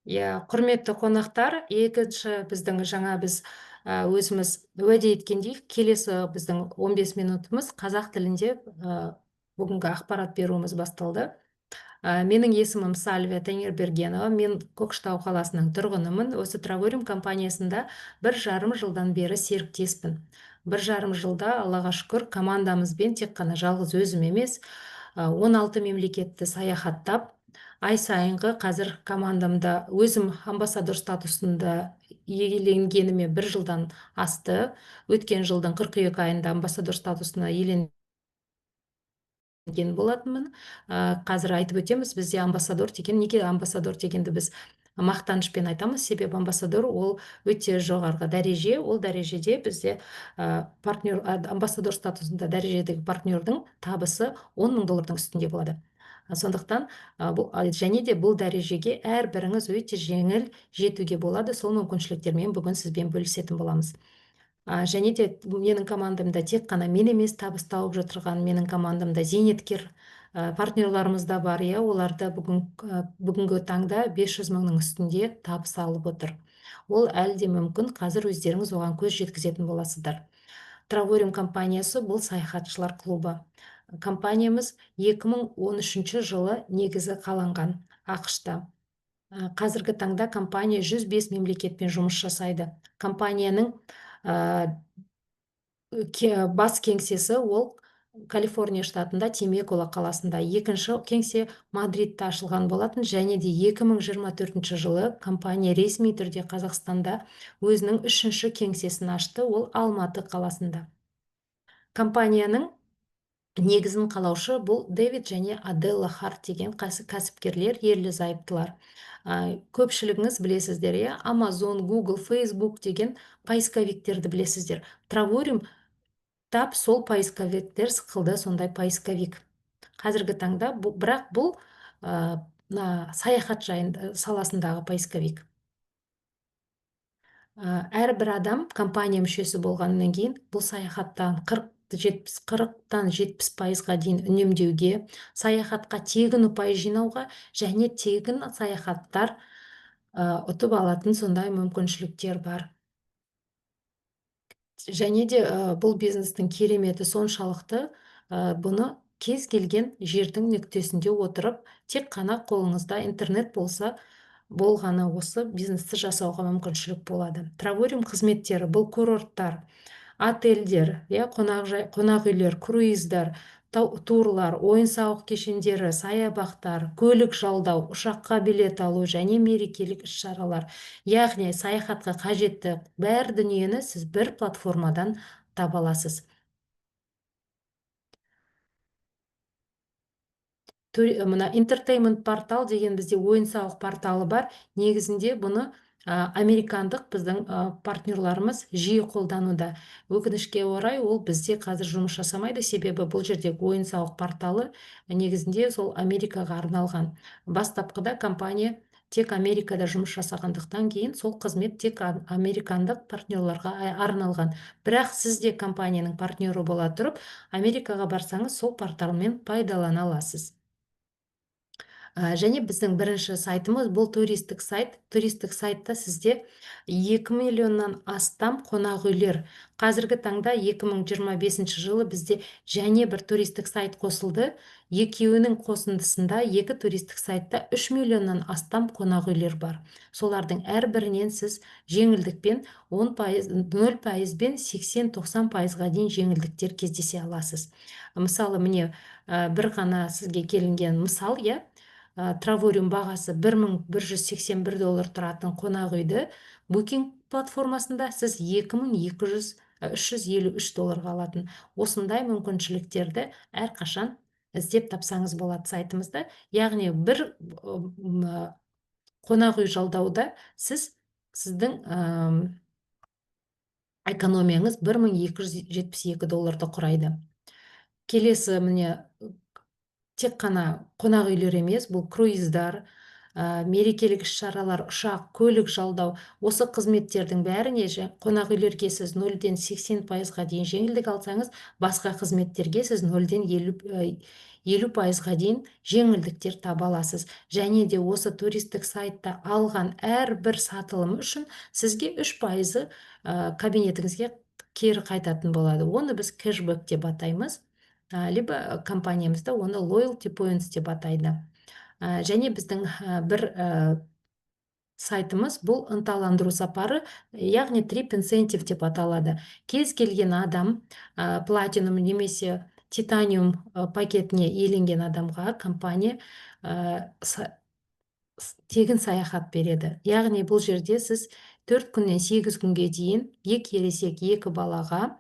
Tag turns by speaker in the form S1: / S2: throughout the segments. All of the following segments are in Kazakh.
S1: Иә, құрметті қонақтар, екінші біздің жаңа біз өзіміз уәде еткендей, келесі біздің 15 минутымыз қазақ тілінде бүгінгі ақпарат беруіміз басталды. Менің есімім Сальвия Тәңірбергенова, мен Көкшетау қаласының тұрғынымын. Осы Травориум компаниясында 1,5 жылдан бері серіктеспін. 1,5 жылда, Аллаға шүкір, командамызбен тек қана жалғыз өзім емес, 16 мемлекетті саяхаттап, ай сайынғы қазір командамда өзім амбассадор статусында иеленгеніме 1 жылдан асты. Өткен жылдың қыркүйек айында амбассадор статусына иеленген болатынмын. Қазір айтып өтеміз, бізде амбассадор деген, неге амбассадор дегенді біз мақтанышпен айтамыз, себебі амбассадор ол өте жоғарғы дәреже. Ол дәрежеде бізде, партнер, амбассадор статусында дәрежедегі партнердің табысы 10 000 доллардың үстінде болады. Сондықтан, бұл, және де бұл дәрежеге әрбіріңіз өте жеңіл жетуге болады. Сол мүмкіншіліктермен бүгін сізбен бөлісетін боламыз. Және де менің командамда тек қана мен емес табыс тауып жатырған, менің командамда зейнеткер, партнерларымыз да бар, иә, олар да бүгінгі таңда 500 мыңның үстінде табыс алып отыр. Ол әлі де мүмкін, қазір өздеріңіз оған көз жеткізетін боласыздар. Травориум компаниясы бұл саяхатшылар клубы. Компаниямыз 2013 жылы негізі қаланған АҚШ-та. Қазіргі таңда компания 105 мемлекетпен жұмыс жасайды. Компанияның бас кеңсесі ол Калифорния штатында Темекула қаласында. Екінші кеңсе Мадридте ашылған болатын, және де 2024 жылы компания ресми түрде Қазақстанда өзінің үшінші кеңсесін ашты, ол Алматы қаласында. Компанияның негізін қалаушы бұл Дэвид және Аделла Харт деген кәсіпкерлер, ерлі зайыптылар. Көпшілігіңіз білесіздер, иә, Amazon, Google, Facebook деген поисковиктерді білесіздер. Травориум тап сол поисковиктер сықылды сондай поисковик. Қазіргі таңда бірақ бұл, мына саяхат жайында, саласындағы поисковик. Әрбір адам компания мүшесі болғаннан кейін бұл саяхаттан қырықтан жетпіс пайызға дейін үнемдеуге, саяхатқа тегін ұпай жинауға және тегін саяхаттар, ұтып алатын сондай мүмкіншіліктер бар. Және де, бұл бизнестің кереметі соншалықты, бұны кез келген жердің нүктесінде отырып, тек қана қолыңызда интернет болса, болғаны осы бизнесті жасауға мүмкіншілік болады. Травориум қызметтері бұл курорттар, отельдер, иә, қонақ үйлер, круиздар, турлар, ойын-сауық кешендері, саябақтар, көлік жалдау, ұшаққа билет алу және мерекелік іс-шаралар. Яғни саяхатқа қажетті бәр дүниені сіз бір платформадан таба аласыз. Мына entertainment портал деген бізде ойын-сауық порталы бар. Негізінде бұны, американдық біздің, партнерларымыз жиі қолдануда. Өкінішке орай, ол бізде қазір жұмыс жасамайды, себебі бұл жердегі ойын-сауық порталы негізінде сол Америкаға арналған. Бастапқыда компания тек Америкада жұмыс жасағандықтан кейін сол қызмет тек американдық партнерларға арналған. Бірақ сіз де компанияның партнері бола тұрып, Америкаға барсаңыз, сол порталмен пайдалана аласыз. Және біздің бірінші сайтымыз бұл туристік сайт. Туристік сайтта сізде 2 миллионнан астам қонақ үйлер. Қазіргі таңда 2025 жылы бізде және бір туристік сайт қосылды. Екеуінің қосындысында екі туристік сайтта 3 миллионнан астам қонақ үйлер бар. Солардың әрбірінен сіз жеңілдікпен он пайыз, нөл пайызбен сексен тоқсан пайызға дейін жеңілдіктер кездесе аласыз. Мысалы, міне, бір ғана сізге келінген мысал, иә, Травориум бағасы бір мың бір жүз сексен бір доллар тұратын қонақ үйді Booking платформасында сіз екі мың екі жүз, үш жүз елу үш долларға алатын. Осындай мүмкіншіліктерді әрқашан іздеп тапсаңыз болады сайтымызда. Яғни бір, қонақ үй жалдауда сіздің, экономияңыз бір мың екі жүз жетпіс екі долларды құрайды. Келесі міне тек қана қонақ үйлер емес, бұл круиздар, мерекелік іс-шаралар, ұшақ, көлік жалдау, осы қызметтердің бәріне қонақ үйлерге сіз нөлден сексен пайызға дейін жеңілдік алсаңыз, басқа қызметтерге сіз нөлден 50%-ға дейін жеңілдіктер таба аласыз. Және де осы туристік сайтта алған әрбір сатылым үшін сізге 3%-ы кабинетіңізге кері қайтатын болады. Оны біз кэшбэк деп атаймыз, либо компаниямызда оны loyalty points деп атайды. Және біздің бір сайтымыз бұл ынталандыру сапары, яғни Trip Incentive деп аталады. Кез келген адам, платинум немесе титаниум пакетіне иеленген адамға компания тегін саяхат береді. Яғни бұл жерде сіз 4 күннен 8 күнге дейін екі ересек, екі балаға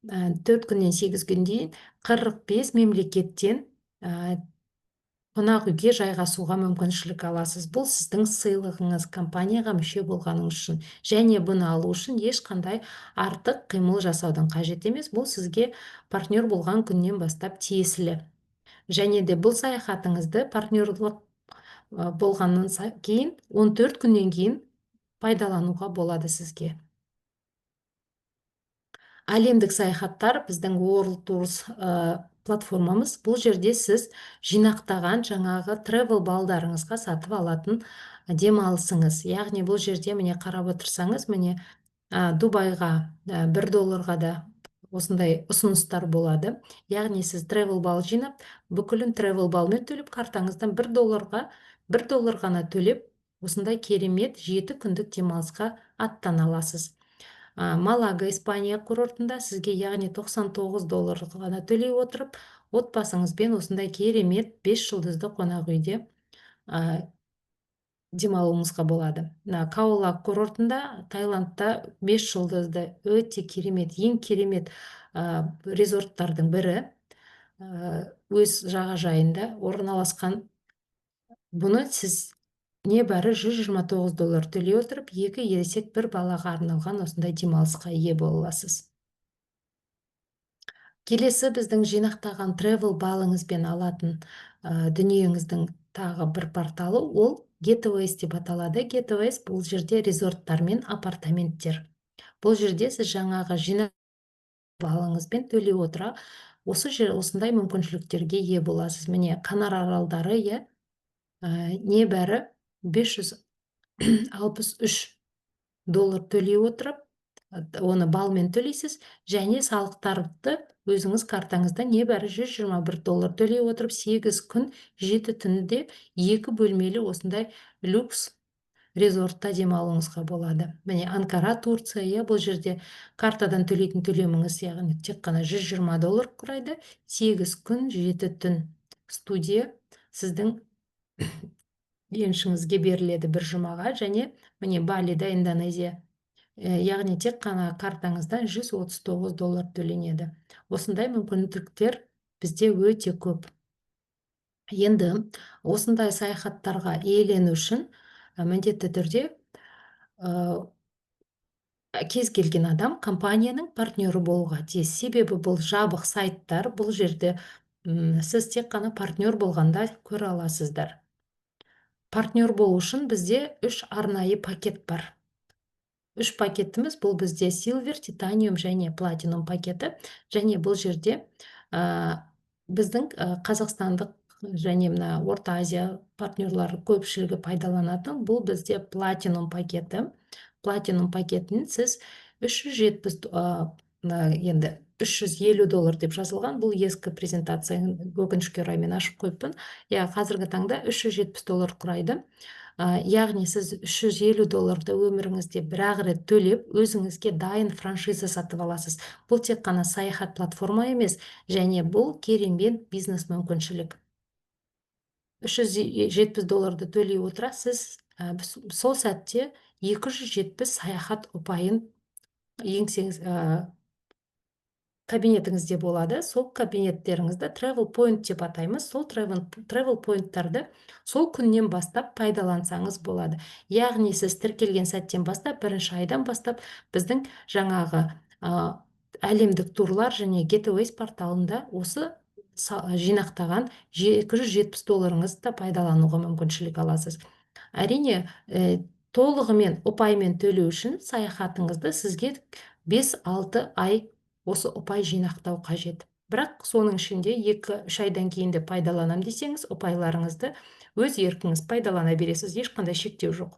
S1: 4 күннен 8 күн дейін 45 мемлекеттен қонақ үйге жайғасуға мүмкіншілік аласыз. Бұл сіздің сыйлығыңыз компанияға мүше болғаныңыз үшін. Және бұны алу үшін ешқандай артық қимыл жасаудың қажет емес, бұл сізге партнер болған күннен бастап тиесілі. Және де бұл саяхатыңызды партнерлық болғаннан кейін 14 күннен кейін пайдалануға болады сізге. Әлемдік саяхаттар, біздің World Tours платформамыз. Бұл жерде сіз жинақтаған жаңағы travel балдарыңызға сатып алатын демалысыңыз. Яғни бұл жерде, міне, қарап отырсаңыз, міне, Дубайға 1 долларға да осындай ұсыныстар болады. Яғни сіз travel балл жинап, бүкілін travel баллмен төлеп, картаңыздан 1 долларға, 1 доллар ғана төлеп, осындай керемет 7 күндік демалысқа аттана аласыз. Малага, Испания курортында сізге, яғни 99 доллар ғана төлей отырып, отбасыңызбен осындай керемет 5 жұлдызды қонақ үйде демалуыңызға болады. Мына Каолак курортында, Таиландта 5 жұлдызды өте керемет, ең керемет резорттардың бірі, өз жағажайында орналасқан. Бұны сіз небәрі 129 доллар төлей отырып, екі ересек, бір балаға арналған осындай демалысқа ие бола аласыз. Келесі біздің жинақтаған travel балыңызбен алатын дүниеңіздің тағы бір порталы, ол Getaways деп аталады. Getaways, бұл жерде резорттар мен апартаменттер. Бұл жерде сіз жаңағы жинақ балыңызбен төлей отыра, осы жер осындай мүмкіншіліктерге ие боласыз. Міне, Канар аралдары, иә, небәрі 563 доллар төлей отырып, оны балмен төлейсіз және салықтарды өзіңіз картаңызда небәрі 121 доллар төлей отырып, 8 күн 7 түнде екі бөлмелі осындай люкс резортта демалуыңызға болады. Міне, Анкара, Турция, иә, бұл жерде картадан төлейтін төлеміңіз, яғни тек қана 120 доллар құрайды. 8 күн 7 түн студия сіздің еншіңізге беріледі бір жұмаға. Және міне, Балида, Индонезия, яғни тек қана картаңыздан 139 доллар төленеді. Осындай мүмкіндіктер бізде өте көп. Енді осындай саяхаттарға иелену үшін міндетті түрде кез келген адам компанияның партнері болуға тиіс, себебі бұл жабық сайттар. Бұл жерде сіз тек қана партнер болғанда көре аласыздар. Партнер болу үшін бізде үш арнайы пакет бар. Үш пакетіміз бұл бізде Silver, Titanium және Platinum пакеті. Және бұл жерде біздің қазақстандық және мына Орта Азия партнерлары көпшілігі пайдаланатын бұл бізде Platinum пакеті. Platinum пакетін сіз 370, енді 350 доллар деп жазылған, бұл ескі презентация, өкінішке орай, мен ашып қойыппын, иә. Қазіргі таңда 370 доллар құрайды. Яғни сіз 350 долларды өміріңізде бір-ақ рет төлеп, өзіңізге дайын франшиза сатып аласыз. Бұл тек қана саяхат платформа емес, және бұл керемет бизнес мүмкіншілік. 370 долларды төлей отыра, сіз сол сәтте 270 саяхат ұпайын еңсеңіз, кабинетіңізде болады. Сол кабинеттеріңізді travel point деп атаймыз. Сол travel poinттарды сол күннен бастап пайдалансаңыз болады. Яғни сіз тіркелген сәттен бастап, бірінші айдан бастап біздің жаңағы әлемдік турлар және Getaways порталында осы жинақтаған 270 долларыңызды да пайдалануға мүмкіншілік аласыз. Әрине, толығымен ұпаймен төлеу үшін саяхатыңызды сізге 5-6 ай осы ұпай жинақтау қажет. Бірақ соның ішінде 2-3 айдан кейін де пайдаланам десеңіз, ұпайларыңызды өз еркіңіз пайдалана бересіз, ешқандай шектеу жоқ.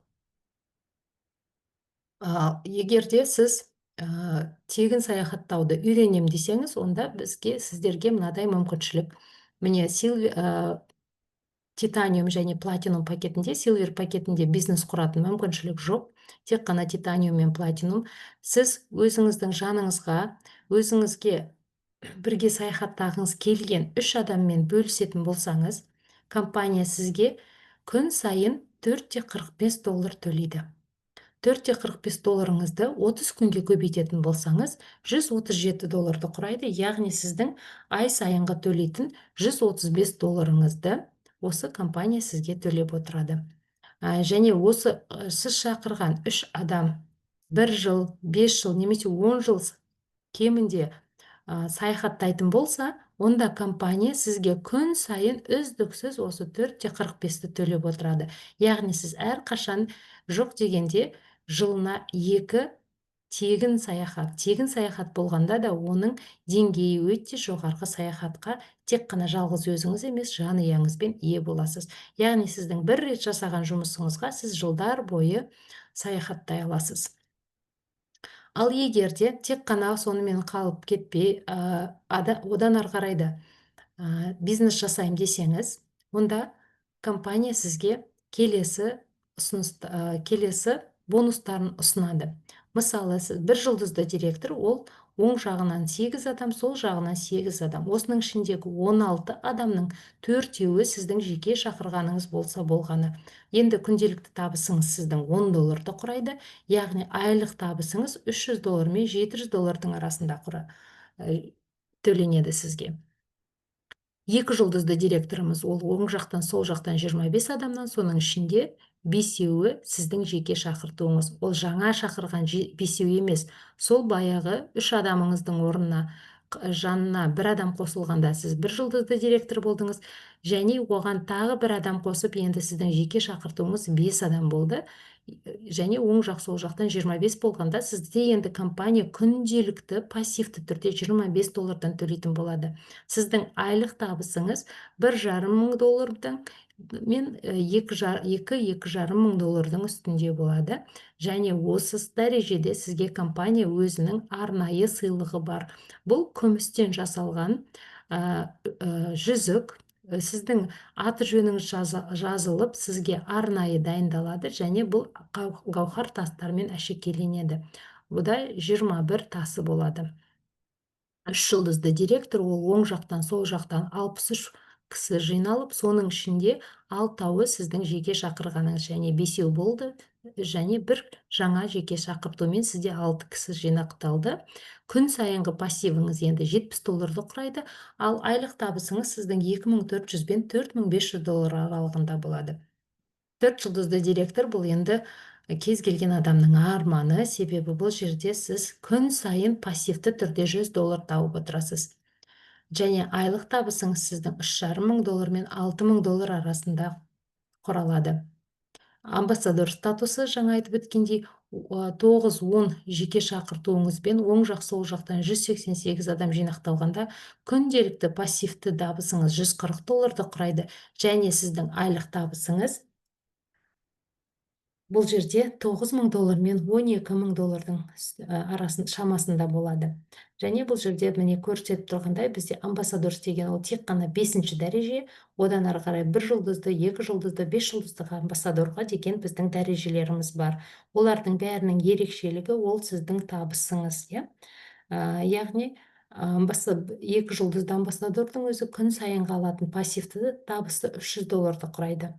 S1: Егер де сіз тегін саяхаттауды үйренем десеңіз, онда бізге, сіздерге мынадай мүмкіншілік. Міне, титаниум және платинум пакетінде, силвер пакетінде бизнес құратын мүмкіншілік жоқ. Тек қана титаниум мен платинум. Сіз өзіңіздің жаныңызға, өзіңізге бірге саяхаттағыңыз келген 3 адаммен бөлісетін болсаңыз, компания сізге күн сайын 4,45 доллар төлейді. 4,45 долларыңызды 30 күнге көбейтетін болсаңыз, 137 долларды құрайды, яғни сіздің ай сайынғы төлейтін 135 долларыңызды осы компания сізге төлеп отырады. Және осы сіз шақырған 3 адам 1 жыл, 5 жыл немесе 10 жыл кемінде саяхаттайтын болса, онда компания сізге күн сайын үздіксіз осы 4,45-ті төлеп отырады. Яғни сіз әрқашан жоқ дегенде жылына 2 тегін саяхат. Тегін саяхат болғанда да оның деңгейі өте жоғарғы саяхатқа тек қана жалғыз өзіңіз емес, жанұяңызбен ие боласыз. Яғни сіздің бір рет жасаған жұмысыңызға сіз жылдар бойы саяхаттай аласыз. Ал егер де тек қана сонымен қалып кетпей, одан ары қарай да бизнес жасаймын десеңіз, онда компания сізге келесі ұсыныс, келесі бонустарын ұсынады. Мысалы, сіз бір жұлдызды директор, ол оң жағынан 8 адам, сол жағынан 8 адам. Осының ішіндегі 16 адамның 4-еуі сіздің жеке шақырғаныңыз болса болғаны. Енді күнделікті табысыңыз сіздің 10 долларды құрайды, яғни айлық табысыңыз 300 доллар мен 700 доллардың арасында төленеді сізге. 2 жұлдызды директорымыз, ол оң жақтан, сол жақтан 25 адамнан, соның ішінде 5-еуі сіздің жеке шақыртуыңыз. Ол жаңа шақырған 5-еу емес, сол баяғы 3 адамыңыздың орнына, жанына бір адам қосылғанда сіз бір жұлдызды директор болдыңыз, және оған тағы бір адам қосып, енді сіздің жеке шақыртуыңыз 5 адам болды. Және оң жақ сол жақтан 25 болғанда сізде енді компания күнделікті пассивті түрде 25 доллардан төлейтін болады. Сіздің айлық табысыңыз бір жарым мың доллардан мен, екі, екі жарым мың доллардың үстінде болады. Және осы дәрежеде сізге компания өзінің арнайы сыйлығы бар. Бұл күмістен жасалған жүзік. Сіздің аты жөніңіз жазылып, сізге арнайы дайындалады және бұл гауһар тастармен әшекейленеді. Бұда 21 тасы болады. 3 жұлдызды директор, ол оң жақтан, сол жақтан 63 кісі жиналып, соның ішінде 6-ауы сіздің жеке шақырғаныңыз, және 5-еу болды, және бір жаңа жеке шақыртумен сізде 6 кісі жинақталды. Күн сайынғы пассивіңіз енді 70 долларды құрайды, ал айлық табысыңыз сіздің 2400 бен 4500 доллар аралығында болады. 4 жұлдызды директор бұл енді кез келген адамның арманы, себебі бұл жерде сіз күн сайын пассивті түрде 100 доллар тауып отырасыз. Және айлық табысыңыз сіздің үш жарым мың доллар мен алты мың доллар арасында құралады. Амбассадор статусы, жаңа айтып өткендей, 9-10 жеке шақыртуыңызбен оң жақ сол жақтан 188 адам жинақталғанда күнделікті пассивті табысыңыз 140 долларды құрайды, және сіздің айлық табысыңыз бұл жерде 9000 доллар мен 12000 доллардың арасын, шамасында болады. Және бұл жерде міне көрсетіп тұрғандай, бізде амбассадор деген ол тек қана 5-ші дәреже, одан ары қарай 1 жұлдызды, 2 жұлдызды, 5 жұлдызды амбассадорға деген біздің дәрежелеріміз бар. Олардың бәрінің ерекшелігі ол сіздің табысыңыз, иә? Яғни, 2 жұлдызды амбассадордың өзі күн сайынғы алатын пассивті табысы 300 долларды құрайды.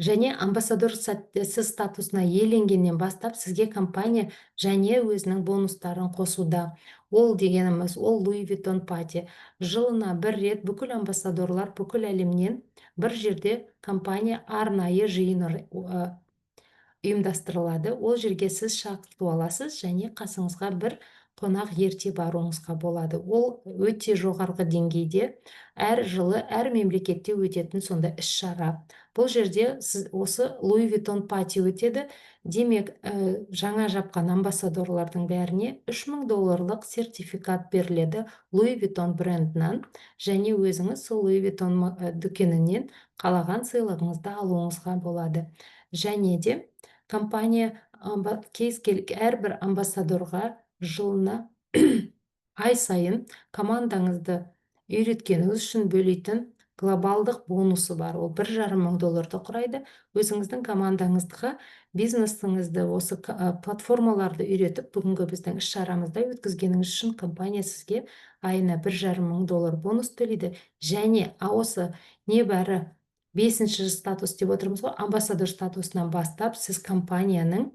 S1: Және амбассадор сіз статусына иеленгеннен бастап сізге компания және өзінің бонустарын қосуда. Ол дегеніміз ол Louis Vuitton Party. Жылына бір рет бүкіл амбассадорлар бүкіл әлемнен бір жерде компания арнайы жиын ұйымдастырылады. Ол жерге сіз шақырту аласыз және қасыңызға бір Қонақ ерте баруыңызға болады. Ол өте жоғарғы деңгейде әр жылы әр мемлекетте өтетін сондай іс-шара. Бұл жерде сіз осы Louis Vuitton party өтеді. Демек, жаңа жапқан амбассадорлардың бәріне 3000 долларлық сертификат беріледі Louis Vuitton брендінен, және өзіңіз сол Louis Vuitton дүкенінен қалаған сыйлығыңызды алуыңызға болады. Және де компания әрбір амбассадорға жылына ай сайын командаңызды үйреткеніңіз үшін бөлейтін глобалдық бонусы бар. Ол 1500 долларды құрайды. Өзіңіздің командаңызға бизнесіңізді, осы платформаларды үйретіп, бүгінгі біздің іс-шарамызда өткізгеніңіз үшін компания сізге айына 1500 доллар бонус төлейді. Және осы небәрі 5-ші статус деп отырмыз ғой, амбассадор статусынан бастап сіз компанияның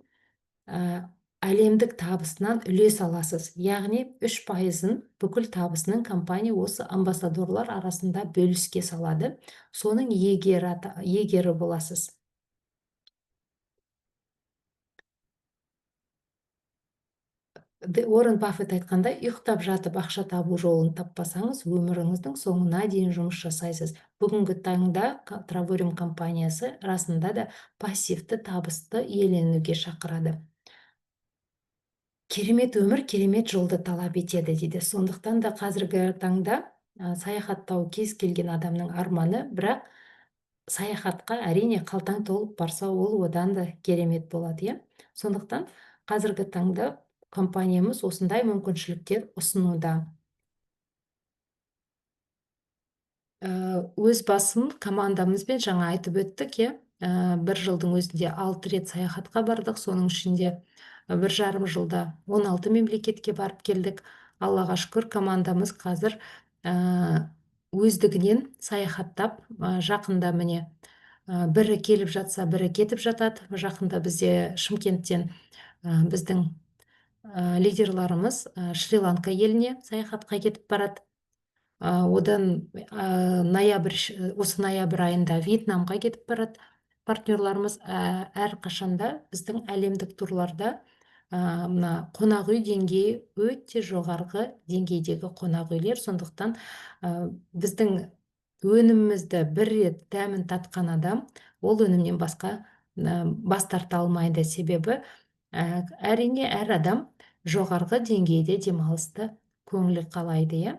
S1: әлемдік табысынан үлес аласыз. Яғни 3%-ын бүкіл табысының компания осы амбассадорлар арасында бөліске салады. Соның иегері боласыз. Уоррен Баффет айтқандай, ұйықтап жатып ақша табу жолын таппасаңыз, өміріңіздің соңына дейін жұмыс жасайсыз. Бүгінгі таңда Travorium компаниясы расында да пассивті табысты иеленуге шақырады. Керемет өмір, керемет жолды талап етеді дейді. Сондықтан да қазіргі таңда саяхаттау кез келген адамның арманы, бірақ саяхатқа әрине қалтаң толып барса, ол одан да керемет болады, иә? Сондықтан қазіргі таңда компаниямыз осындай мүмкіншіліктер ұсынуда. Өз басым командамызбен жаңа айтып өттік, иә? Бір жылдың өзінде 6 рет саяхатқа бардық, соның ішінде 1,5 жылда 16 мемлекетке барып келдік. Аллаға шүкір, командамыз қазір өздігінен саяхаттап, жақында міне, бірі келіп жатса, бірі кетіп жатады. Жақында бізде Шымкенттен, біздің лидерларымыз Шри-Ланка еліне саяхатқа кетіп барады. Одан осы ноябрь айында Вьетнамға кетіп барады. Партнерларымыз әрқашанда біздің әлемдік турларда мына қонақ үй деңгейі өте жоғарғы деңгейдегі қонақ үйлер. Сондықтан біздің өнімімізді бір рет дәмін татқан адам ол өнімнен басқа бас тарта алмайды. Себебі әрине әр адам жоғарғы деңгейде демалысты көңілі қалайды, иә?